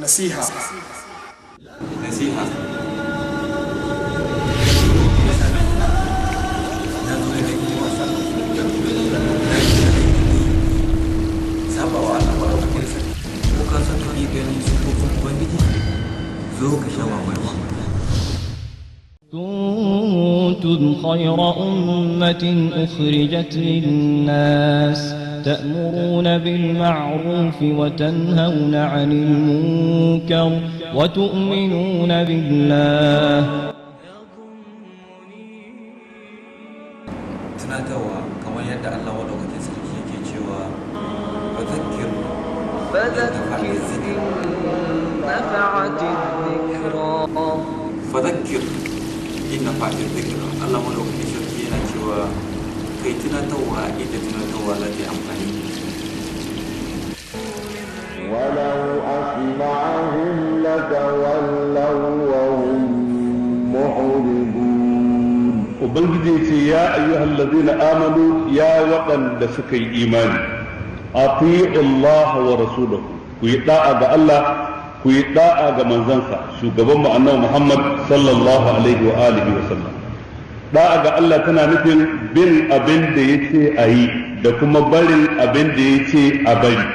Nasiha. Nasiha. Saba wa Allah maɗaukakin sarki. Ko ka san kake ganin sifofin Ubangiji? Zo ka sha mamaki. كنتم خير أمة أخرجت للناس تأمرون بالمعروف وتنهون عن المنكر وتؤمنون بالله. Tunatarwa kamar yadda Allah maɗaukakin sarki yake cewa fadhakkir فذكر إن نفعت الذكرى. Fadhakkir in nafa'ati dhikra. Allah maɗaukakin sarki yana cewa kai tunatarwa inda tunatarwa za ta yi amfani. ولو أسمعهم لتولوا وهم معرضون. Ubangiji ce ya ayyuhal ladzina amanu, ya waɗanda suka yi imani, ati'u Allah wa rasulahu, ku yi da'a ga Allah, ku yi da'a ga manzansa, shugaban mu annabi Muhammad sallallahu alaihi wa alihi wa sallam. Da'a ga Allah tana nufin bin abin da yace a yi da kuma barin abin da yace a bari.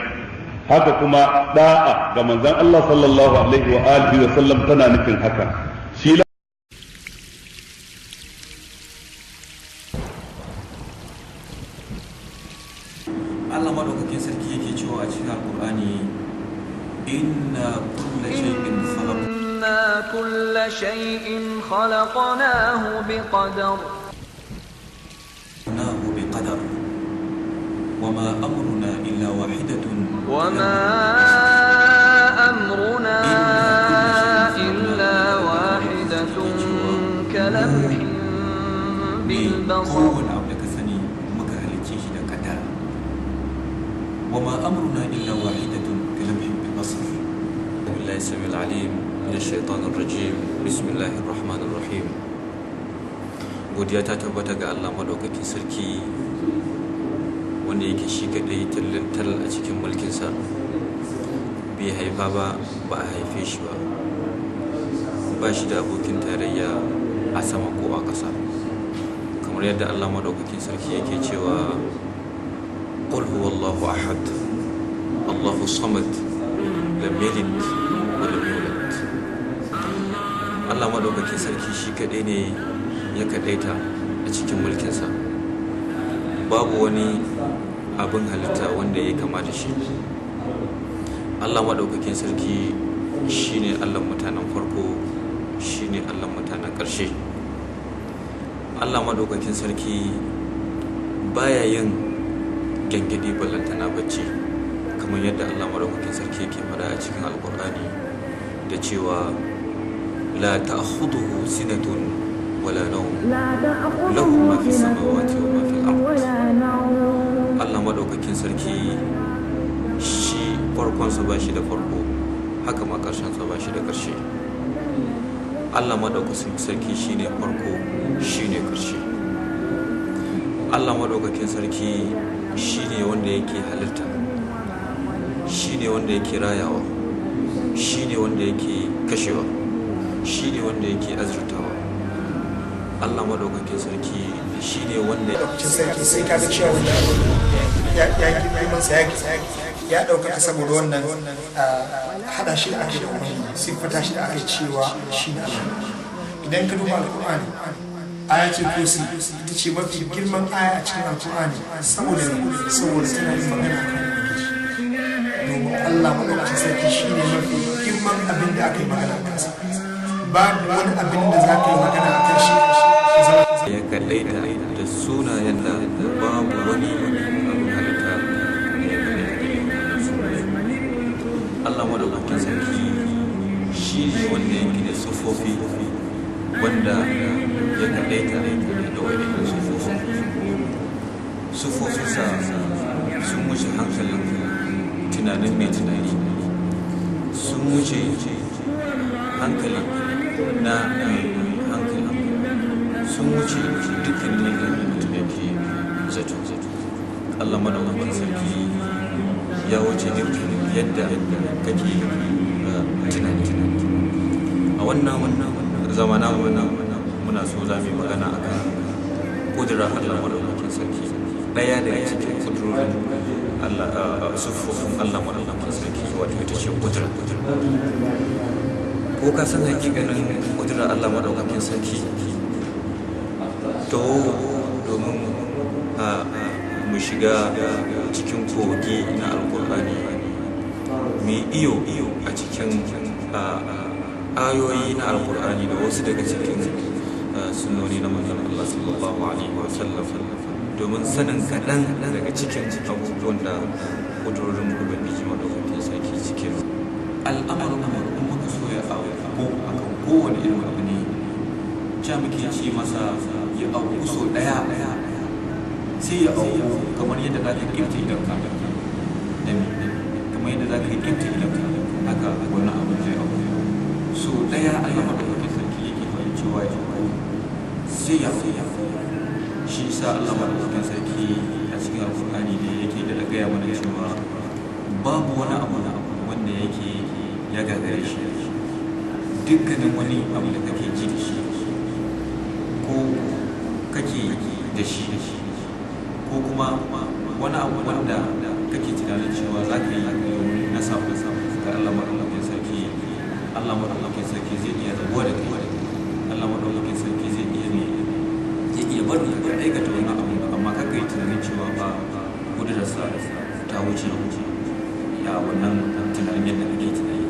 Haka kuma da'a ga manzan Allah sallallahu alaihi wa alihi wa sallam tana nufin haka. Shi Allah maɗaukakin sarki yake cewa a cikin Alƙur'ani inna kulla shay'in khalaqnahu إنا كل شيء خلقناه بقدر. بقدر وما أمرنا إلا واحدة وما أمرنا إلا واحدة كلمح بالبصر. Kowane abu da ka sani muka halicce shi da kaddara. وما أمرنا إلا واحدة كلمح بالبصر. بالله السميع العليم من الشيطان الرجيم، بسم الله الرحمن الرحيم. Godiya ta tabbata ga Allah madaukakin sarki, wanda yake shi kadai tallin tal a cikin mulkinsa, bai haifa ba, ba a haife shi ba, ba shi da abokin tarayya a sama ko a ƙasa, kamar yadda Allah madaukakin sarki yake cewa qul huwallahu ahad, Allahu samad, lam yalid wa lam yulad. Allah madaukakin sarki shi kadai ne ya kadaita a cikin mulkinsa, babu wani abin halitta wanda ya kama da shi. Allah madaukakin sarki shine Allah mutanen farko, shine Allah mutanen ƙarshe. Allah madaukakin sarki baya yin gyangyaɗi ballantana bacci, kamar yadda Allah madaukakin sarki yake faɗa a cikin Alƙur'ani da cewa la ta'khudhuhu sinatun wala nawm, lahu ma fi samawati wa ma fil ard. Allah madaukakin sarki shi farkonsa ba shi da farko, haka ma ƙarshensa ba shi da ƙarshe. Allah madaukakin sarki shine farko, shine ƙarshe. Allah madaukakin sarki shine wanda yake halitta, shine wanda yake rayawa, shine wanda yake kashewa, shine wanda yake azurtawa. Allah madaukakin sarki shine wanda Madaukakin sarki, sai ka ga cewa wannan ya girman sa ya ɗaukaka saboda wannan haɗa shi da ake da Ubangiji, siffata shi da aka cewa shi ne Allah. Idan ka duba Alƙur'ani, Ayatul Kursi ita ce mafi girman aya a cikin Alƙur'ani. Saboda ne saboda tana yin magana akan Ubangiji, domin Allah madaukakin sarki shi ne mafi girman abin da aka yi magana a kansa. Babu wani abin da za ka yi magana a kan shi ya zama ya kaɗaita da sunayen da babu wani abin halitta da ya kaɗaita da irin wannan sunayen. Allah madaukakin sarki shi ne wanda yake da sufofi wanda ya kaɗaita da wa'innan sufofin. Sufofinsa sun wuce hankalin tunanin mai tunani, sun wuce hankali na mai hankali, sun wuce dukkanin yadda mutum yake zato. Allah madaukakin sarki ya wuce duk yadda kake tunani. A wannan zamana muna so za mu yi magana akan kudurar Allah madaukakin sarki, ɗaya daga cikin kudurorin Allah, siffofin Allah madaukakin sarki, wato ita ce kudura. Ko ka san hakikanin kudurar Allah madaukakin sarki? To domin mu shiga cikin kogi na Alkur'ani, mu iyo a cikin ayoyi na Alkur'ani da wasu daga cikin sunnoni na manzon Allah sallallahu alaihi wa sallam, domin sanin kaɗan daga cikin abubuwan da ƙudurorin Ubangiji madaukakin sarki cikin al'amarin mu. In muka so ya auku akan kowane irin abu ne, ca muke ce masa ya auku so ɗaya, sai ya auku kamar yadda za ka ƙifta idan ka kamar yadda za ka ƙifta idan ka haka wannan abin zai auku so ɗaya. Allah madaukakin sarki yake faɗin cewa ya auku sai ya auku. Shi sa Allah madaukakin sarki a cikin Alkur'ani ne yake da gaya mana cewa babu wani abu wanda yake ya gagare shi. Dukkanin wani abu da kake ji da shi ko kake da shi ko kuma wani abu wanda kake tunanin cewa za ka yi domin na samu ga Allah madaukakin sarki, Allah madaukakin sarki zai iya rabuwa da kai. Allah madaukakin sarki zai iya ne zai iya barin ka aikata wani abu, amma kaka yi tunanin cewa ba kudurarsa ta wuce ya wannan tunanin yadda kake tunani.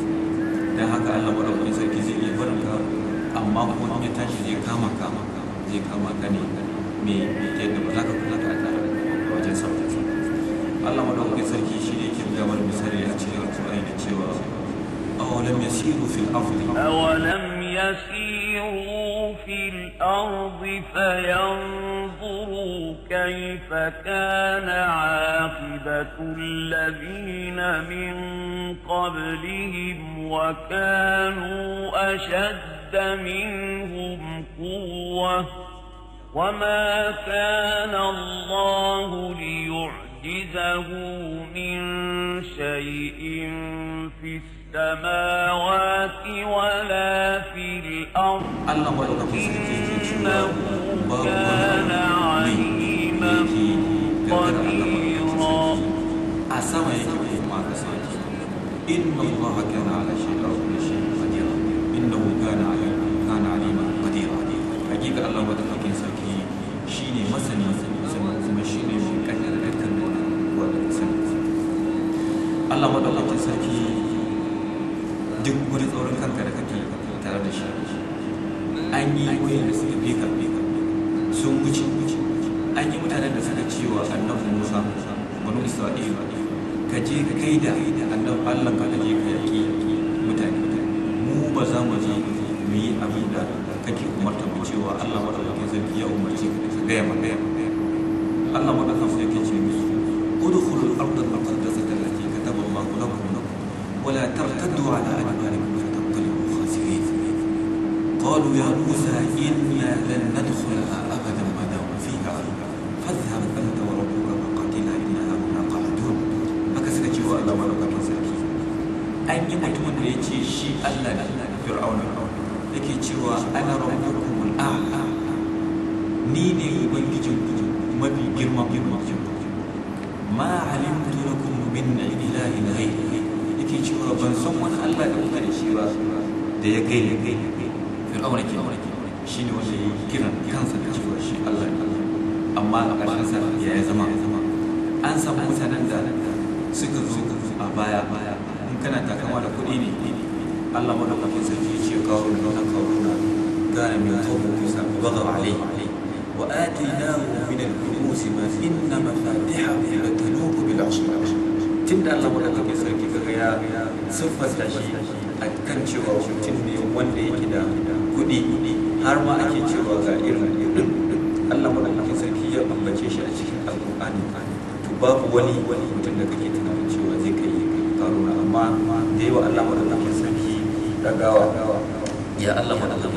Don haka Allah madaukakin sarki zai iya barin ka, amma kuma in ya tashi zai kama ka, zai kama ka ne me yadda ba za ka kula ka a wajen sa. Allah madaukakin sarki shi ne yake buga mana misali a cikin Alkur'ani da cewa awalam yasiru fil ardi أولم يسيروا في الأرض فينظروا كيف كان عاقبة الذين من قبلهم وكانوا أشد منهم قوة وما كان الله ليعجزه من شيء في السماوات ولا في الأرض Allah madaukakin sarki yake cewa إنه babu كان wani abu عليما ne yake gagara Allah madaukakin قديرا sarki a sama yake ko kuma a ƙasa yake. Inna Allah kana ala shay'in kulli shay'in qadira, innahu kana aliman qadira. Hakika Allah madaukakin sarki shine masani, sannan kuma shine mai kaddara dukkan wani abubuwa da ka sani. Allah madaukakin sarki duk wani tsaurin kanka da kake tare da shi, an yi wayanda suka fi ka sun wuce. An yi mutanen da suka ce wa annabi Musa, banu Isra'ila, ka je ka kai da annabi Allah ka je ka yaƙi mutane, mu ba za mu je mu yi abin da kake umarta mu cewa Allah madaukakin sarki ya umarce ka ka gaya mana. Allah madaukakin sarki ce musu udkhulul arda al-muqaddasata allati kataba Allahu lakum wa la tartaddu ala adbarikum fatanqalibu khasirin. قالوا يا موسى إنا لن ندخلها أبدا ما داموا فيها فاذهب أنت وربك فقاتلا إنا هاهنا قاعدون. Haka suka ce wa Allah madaukakin sarki. An yi mutumin da ya ce shi Allah ne, Fir'auna, yake cewa ana rabbukumul a'la, ni ne ubangijin mafi girma girma, ma alimtu lakum min ilahin ghairi, yake cewa ban san wani Allah da kuka da shi ba da ya kai ni. Fir'auna ke shi ne wanda ya kiran kansa da cewa shi Allah ne, amma a ƙarshen sa ya zama. An samu mutanen da suka zo a baya, in kana takama da kuɗi ne, Allah madaukakin sarki ya ce qaruna qaruna kana min qawmi Musa fa bagha alayhi wa atainahu min al-kunuz ma inna mafatihahu latanubu bil usba. Tunda Allah madaukakin sarki kaga ya siffanta shi a kan cewa mutum ne wanda yake da kuɗi, har ma ake cewa ga irin kuɗin Allah madaukakin sarki ya ambace shi a cikin Alƙur'ani, to babu wani mutum da kake tunanin cewa zai kai karuna, amma da yawa Allah madaukakin sarki dagawa ya Allah madaukakin